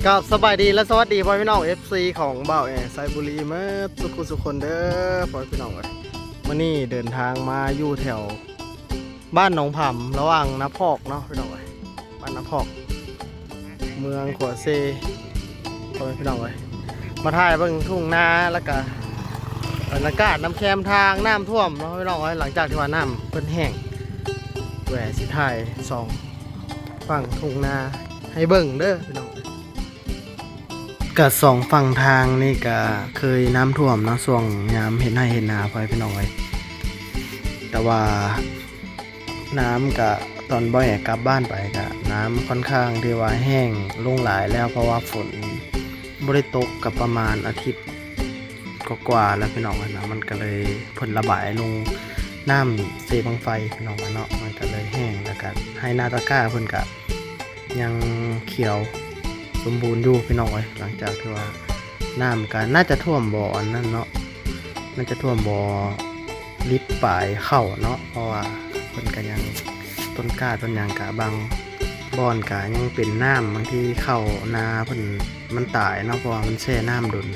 ກາບສະບາຍດີ ແລະ ສະຫວັດດີພໍ່ແມ່ພີ່ນ້ອງ ເອັຟຊີ ຂອງບ່າວແອໄຊບູລີ ໝົດທຸກຄົນເດີ ພໍ່ແມ່ພີ່ນ້ອງເອີຍ. ມື້ນີ້ເດີນທາງມາຢູ່ແຖວບ້ານໜອງຜຳ ລະຫວ່າງນາພອກເນາະພີ່ນ້ອງເອີຍ, ບ້ານນາພອກ ເມືອງຂົວເຊ ພໍ່ແມ່ພີ່ນ້ອງເອີຍ. ມາຖ່າຍເບິ່ງທົ່ງນາ ແລ້ວກະບັນຍາກາດນຳແຄມທາງນ້ຳຖ້ວມເນາະພີ່ນ້ອງເອີຍ. ຫຼັງຈາກທີ່ວ່ານ້ຳເພິ່ນແຫ້ງ ແວ່ຊິຖ່າຍສອງຝັ່ງທົ່ງນາໃຫ້ເບິ່ງເດີພີ່ນ້ອງເອີຍ. ກະສອງຝັ່ງທາງນີ້ກະເຄີຍນ້ຳຖ້ວມເນາະ ຊ່ວງຍາມເຮັດໄຮ່ເຮັດນາ ພໍ່ແມ່ພີ່ນ້ອງເອີຍ. ແຕ່ວ່າ ນ້ຳກະ ຕອນບ່າວແອກັບບ້ານໄປກະ ນ້ຳຄ່ອນຂ້າງທີ່ວ່າແຫ້ງລົງຫຼາຍແລ້ວ ເພາະວ່າຝົນບໍ່ໄດ້ຕົກ ກະປະມານອາທິດກວ່າໆແລ້ວພີ່ນ້ອງເອີຍນະ. ມັນກະເລີຍ ເພິ່ນລະບາຍລົງນ້ຳເຊບັ້ງໄຟພີ່ນ້ອງເອີຍເນາະ, ມັນກະເລີຍແຫ້ງ ແລ້ວກະໄຮ່ນາຕາກ້າເພິ່ນກະຍັງຂຽວສົມບູນຢູ່ພີ່ນ້ອງເອີຍ. ຫຼັງຈາກທີ່ວ່ານ້ຳກະໜ້າຈະຖ້ວມບໍ່ອັນນັ້ນເນາະ, ໜ້າຈະຖ້ວມບໍ່ ລິບປາຍເຂົ້າເນາະ ເພາະວ່າເພິ່ນກະຍັງ ຕົ້ນກ້າຕົ້ນຫຍັງກະບາງບ່ອນກະຍັງເປັນນ້ຳ, ບາງທີເຂົ້ານາເພິ່ນມັນຕາຍເນາະ ເພາະວ່າມັນແຊ່ນ້ຳດົນ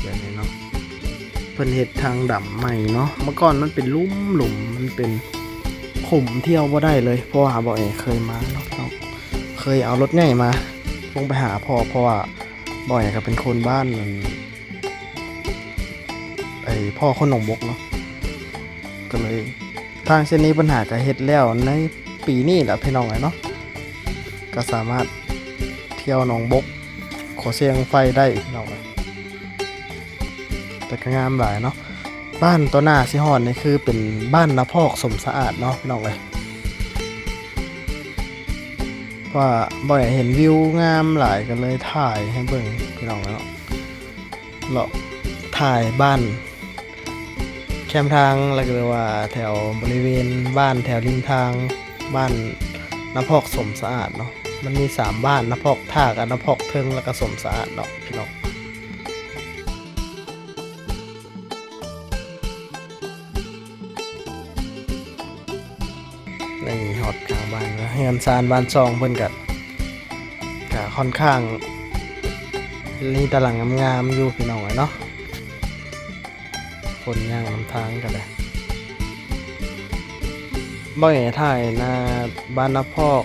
ແບບນີ້ເນາະ. ເພິ່ນເຮັດທາງດຳໃໝ່ເນາະ, ເມື່ອກ່ອນມັນເປັນລຸ່ມໆ ມັນເປັນຂຸມ ທ່ຽວບໍ່ໄດ້ເລີຍ ເພາະວ່າບ່າວແອເຄີຍມາເນາະ ເຄີຍເອົາລົດໃຫຍ່ມາລົງໄປຫາພໍ່ ເພາະວ່າບ່າວແອກະເປັນຄົນບ້ານ ໄອ້ພໍ່ຄົນໜອງບົກເນາະ ກະເລີຍ ທາງເສັ້ນນີ້ເພິ່ນຫາກະເຮັດແລ້ວໃນປີນີ້ແຫຼະພີ່ນ້ອງເອີຍເນາະ, ກະສາມາດທ່ຽວໜອງບົກ ຂົວເຊບັ້ງໄຟໄດ້ພີ່ນ້ອງເອີຍ. ແຕ່ກະງາມຫຼາຍເນາະ. ບ້ານຕໍ່ໜ້າຊິຮອດນີ້ຄືເປັນບ້ານນາພອກສົມສະອາດເນາະພີ່ນ້ອງເອີຍ, ເພາະວ່າບ່າວແອເຫັນວິວງາມຫຼາຍ ກະເລີຍຖ່າຍໃຫ້ເບິ່ງພີ່ນ້ອງເອີຍເນາະ. ເລາະຖ່າຍບ້ານແຄມທາງ ແລ້ວກະເລີຍວ່າແຖວບໍລິເວນບ້ານ ແຖວລິມທາງ ບ້ານນາພອກສົມສະອາດເນາະ. ມັນມີສາມບ້ານ ນາພອກທ່າ ກະນາພອກເທິງ ແລ້ວກະສົມສະອາດເນາະພີ່ນ້ອງ. ນີ້ຮອດກາງບ້ານແລ້ວ, ເຮືອນຊານບ້ານຊ່ອງເພິ່ນກະ ກະຄ່ອນຂ້າງມີຕາຫຼັງງາມໆຢູ່ພີ່ນ້ອງເອີຍເນາະ. ຄົນຍ່າງນຳທາງກະໄດ້ ບ່າວແອຖ່າຍໜ້າບ້ານນາພອກ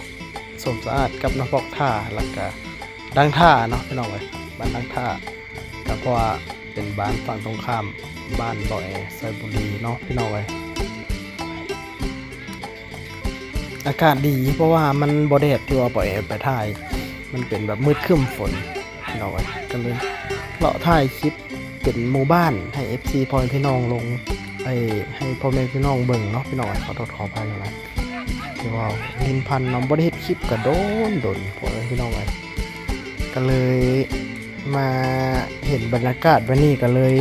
ສົມສະອາດກັບນາພອກທ່າ ແລ້ວກະດັງທ່າເນາະພີ່ນ້ອງເອີຍ, ບ້ານດັງທ່າ ກະເພາະວ່າເປັນບ້ານຝັ່ງຕົງຂ້າມບ້ານບ່າວແອໄຊບູລີເນາະພີ່ນ້ອງເອີຍ. ອາກາດດີ ເພາະວ່າມັນບໍ່ແດດ ທີ່ວ່າບ່າວແອໄປຖ່າຍ ມັນເປັນແບບມືດຄຶ້ມຝົນພີ່ນ້ອງເອີຍ, ກະເລີຍເລາະຖ່າຍຄລິບເປັນໝູ່ບ້ານໃຫ້ເອັຟຊີພໍ່ແມ່ພີ່ນ້ອງລົງ ໃຫ້ ໃຫ້ພໍ່ແມ່ພີ່ນ້ອງເບິ່ງເນາະພີ່ນ້ອງເອີຍ. ຂໍໂທດຂໍອະໄພຫຼາຍໆ ທີ່ວ່າຫຼິ້ນພັນເນາະ, ບໍ່ໄດ້ເຮັດຄລິບກະດົນໆ ພໍ່ແມ່ພີ່ນ້ອງເອີຍ. ກະເລີຍມາເຫັນບັນຍາກາດແບບນີ້ ກະເລີຍ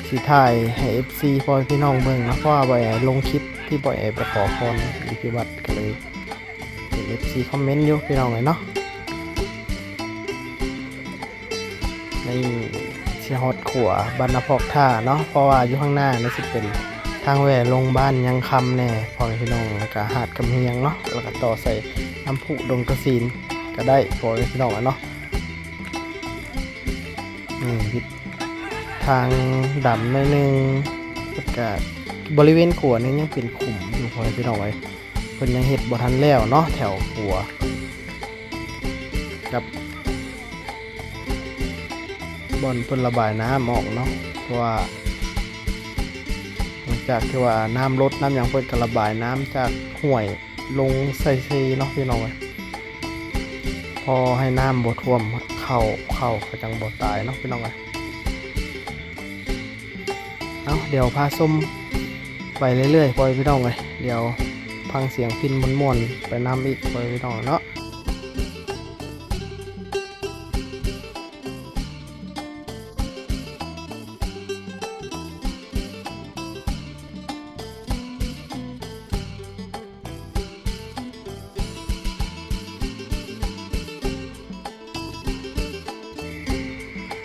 ຊິຖ່າຍໃຫ້ເອັຟຊີພໍ່ແມ່ພີ່ນ້ອງເບິ່ງເນາະ, ເພາະວ່າບ່າວແອລົງຄລິບທີ່ບ່າວແອໄປຂໍພອນຢູ່ທີ່ວັດ ກະເລີຍເຫັນເອັຟຊີຄອມເມັນຢູ່ພີ່ນ້ອງເອີຍເນາະ. ນີ້ຊິຮອດຂົວບ້ານນາພອກທ່າເນາະ, ເພາະວ່າຢູ່ຂ້າງໜ້ານີ້ຊິເປັນທາງແວ່ລົງບ້ານຍັງຄຳແດ່ ພໍ່ແມ່ພີ່ນ້ອງ, ແລ້ວກະຫາດກຳຮຽງເນາະ, ແລ້ວກະຕໍ່ໃສ່ນ້ຳພຸດົງກະສິນກະໄດ້ ພໍ່ແມ່ພີ່ນ້ອງເນາະ. ນີ້ ທາງດຳໜ້ອຍໜຶ່ງ, ແລ້ວກະບໍລິເວນຂົວນີ້ຍັງເປັນຂຸມຢູ່ ພໍ່ແມ່ພີ່ນ້ອງເອີຍ, ເພິ່ນຍັງເຮັດບໍ່ທັນແລ້ວເນາະ ແຖວຂົວ ກັບບ່ອນເພິ່ນລະບາຍນ້ຳອອກເນາະ, ເພາະວ່າຫຼັງຈາກທີ່ວ່ານ້ຳລົດນ້ຳຫຍັງ ເພິ່ນກະລະບາຍນ້ຳຈາກຫ້ວຍລົງໃສ່ເຊເນາະ ພີ່ນ້ອງເອີຍ. ພໍໃຫ້ນ້ຳບໍ່ຖ້ວມເຂົ້າ ເຂົ້າກະຈັ່ງບໍ່ຕາຍເນາະ ພີ່ນ້ອງເອີຍ. ເອົາ ດຽວພາຊົມໄປເລື້ອຍໆ ພໍ່ແມ່ພີ່ນ້ອງເອີຍ, ດຽວຟັງສຽງປິ່ນມ່ວນໆໄປນຳອີກ ພໍ່ແມ່ພີ່ນ້ອງເນາະ.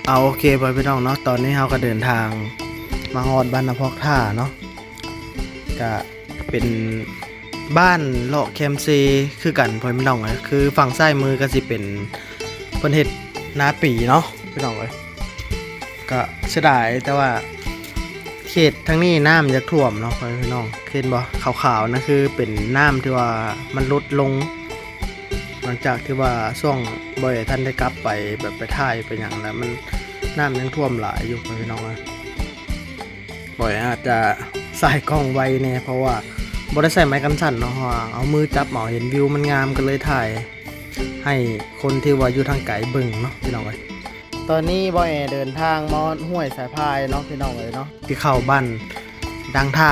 ເອົາ ໂອເຄ ພໍ່ແມ່ພີ່ນ້ອງເນາະ, ຕອນນີ້ເຮົາກະເດີນທາງມາຮອດບ້ານນາພອກທ່າເນາະ, ກະເປັນບ້ານເລາະແຄມເຊຄືກັນ ພໍ່ແມ່ພີ່ນ້ອງເອີຍ. ຄືຝັ່ງຊ້າຍມືກະຊິເປັນ พิ่นເຮັດນາປີເນາະພີ່ນ້ອງເອີຍ. ກະເສຍດາຍ ແຕ່ວ່າເຂດທາງນີ້ນ້ຳຢາກຖ້ວມເນາະພໍ່ແມ່ພີ່ນ້ອງ. ເຫັນບໍ່ ຂາວໆ ນັ້ນຄືເປັນນ້ຳທີ່ວ່າມັນຫຼຸດລົງ ຫຼັງຈາກທີ່ວ່າຊ່ວງບໍ່ແອທັນໄດ້ກັບໄປ ແບບໄປຖ່າຍໄປຫຍັງແລ້ວ ມັນ ນ້ຳຍັງຖ້ວມຫຼາຍຢູ່ພໍ່ແມ່ພີ່ນ້ອງເອີຍ. ບ່ອຍອາດຈະສາຍກ້ອງໄວແດ່ ເພາະວ່າບໍ່ໄດ້ໃສ່ໄມ້ກັນສັ່ນເນາະ, ເຮົາເອົາມືຈັບເອົາ ເຫັນວິວມັນງາມ ກໍເລີຍຖ່າຍໃຫ້ຄົນທີ່ວ່າຢູ່ທາງໄກເບິ່ງເນາະພີ່ນ້ອງເອີຍ. ຕອນນີ້ບ່ອຍແອເດີນທາງມາຮອດຫ້ວຍສາຍພາຍເນາະພີ່ນ້ອງເອີຍເນາະ, ທີ່ເຂົ້າບ້ານດັງທ່າ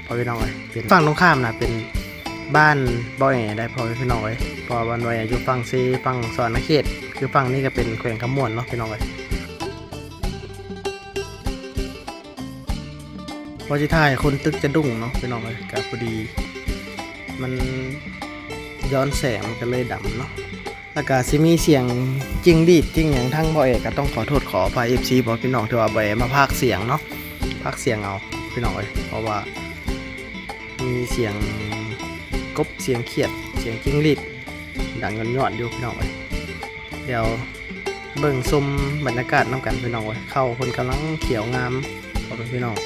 ພໍ່ພີ່ນ້ອງເອີຍ. ເປັນຝັ່ງຕົງຂ້າມນະ ເປັນບ້ານບ່ອຍແອໄດ໋ພໍ່ພີ່ນ້ອງເອີຍ, ເພາະວ່າບ້ານບ່ອຍແອຢູ່ຝັ່ງເຊ ຝັ່ງສະຫວັນນະເຂດ, ຄືຝັ່ງນີ້ກໍເປັນແຂວງຄຳມ່ວນເນາະພີ່ນ້ອງເອີຍ. ວ່າຊິຖ່າຍຄົນຕຶກຈະດຸ້ງເນາະພີ່ນ້ອງເອີຍ, ກະພໍດີມັນຍ້ອນແສງ ມັນກະເລີຍດຳເນາະ. ແລ້ວກະຊິມີສຽງຈິ້ງຫຼີດຈິ້ງຫຍັງ, ທາງບ່ອຍແອກະຕ້ອງຂໍໂທດຂໍອະໄພ ເອັຟຊີ ພໍ່ພີ່ນ້ອງ ທີ່ວ່າບ່ອຍແອມາພາກສຽງເນາະ, ພາກສຽງເອົາພີ່ນ້ອງເອີຍ, ເພາະວ່າມີສຽງກົບ ສຽງຂຽດ ສຽງຈິ້ງຫຼີດ ດັງຍອດໆຢູ່ພີ່ນ້ອງເອີຍ. ດຽວເບິ່ງຊົມບັນຍາກາດນຳກັນພີ່ນ້ອງເອີຍ. ເຂົ້າເພິ່ນກຳລັງຂຽວງາມພໍ່ແມ່ພີ່ນ້ອງ,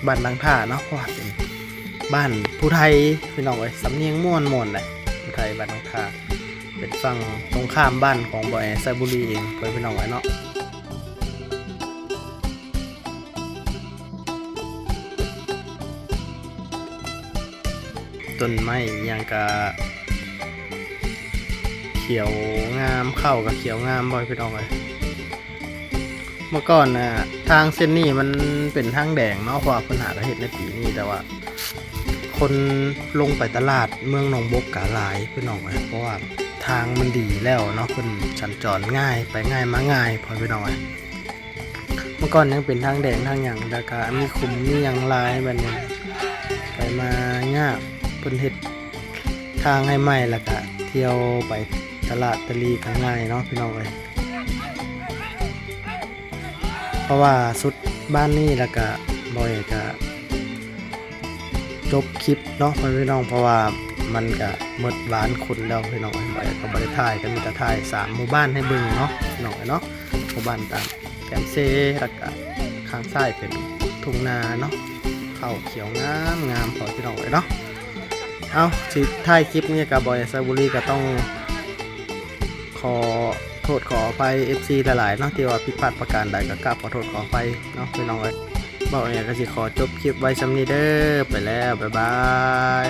ບ້ານດັງທ່າເນາະ, ເພາະວ່າເປັນບ້ານຜູ້ໄທພີ່ນ້ອງເອີຍ, ສຳນຽງມ່ວນໆ ແຫຼະ ຜູ້ໄທບ້ານດັງທ່າ, ເປັນຝັ່ງຕົງຂ້າມບ້ານຂອງບ່ອຍແອໄຊບູລີເອງ ພໍ່ແມ່ພີ່ນ້ອງເອີຍເນາະ. ຕົ້ນໄມ້ອີ່ຫຍັງກະຂຽວງາມ, ເຂົ້າກະຂຽວງາມ ພໍ່ແມ່ພີ່ນ້ອງເອີຍ. ເມື່ອກ່ອນນະ ທາງເສັ້ນນີ້ມັນເປັນທາງແດງເນາະ, ເພາະວ່າເພິ່ນຫາກະເຮັດໃນປີນີ້, ແຕ່ວ່າຄົນລົງໄປຕະຫຼາດເມືອງໜອງບົກກະຫຼາຍພີ່ນ້ອງເອີຍ, ເພາະວ່າທາງມັນດີແລ້ວເນາະ, ເພິ່ນສັນຈອນງ່າຍ ໄປງ່າຍມາງ່າຍ ພໍ່ແມ່ພີ່ນ້ອງເອີຍ. ເມື່ອກ່ອນຍັງເປັນທາງແດງທາງຫຍັງ, ແລ້ວກະມີຂຸມມີຫຍັງຫຼາຍ, ບັດນີ້ໄປມາຍາກ, ເພິ່ນເຮັດທາງໃຫ້ໃໝ່ ແລ້ວກະທ່ຽວໄປຕະຫຼາດຕະຫຼີກະງ່າຍເນາະພີ່ນ້ອງເອີຍ. ເພາະວ່າສຸດບ້ານນີ້ ແລ້ວກະບ່ອຍກະ ຈົບຄລິບເນາະພໍ່ແມ່ພີ່ນ້ອງ, ເພາະວ່າມັນກະໝົດວານຄົນແລ້ວພີ່ນ້ອງເອີຍ. ບ່ອຍກະບໍ່ໄດ້ຖ່າຍ, ກະມີແຕ່ຖ່າຍສາມໝູ່ບ້ານໃຫ້ເບິ່ງເນາະພີ່ນ້ອງເອີຍເນາະ. ໝູ່ບ້ານຕາມແຄມເຊ, ແລ້ວກະຂ້າງຊ້າຍເປັນທົ່ງນາເນາະ, ເຂົ້າຂຽວງາມໆ ພໍ່ແມ່ພີ່ນ້ອງເອີຍເນາະ. ເອົາ ຊິທ້າຍຄລິບນີ້ກະ ບ່ອຍໄຊບູລີກະຕ້ອງຂໍໂທດຂໍອະໄພ ເອັຟຊີ ຫຼາຍໆ ເນາະ, ທີ່ວ່າຜິດພາດປະການໃດກະກາບຂໍໂທດຂໍອະໄພເນາະພີ່ນ້ອງເອີຍ. ບ່ອຍແອກະຊິຂໍຈົບຄລິບໄວ້ຊ່ຳນີ້ເດີ, ໄປແລ້ວ ບາຍບາຍ.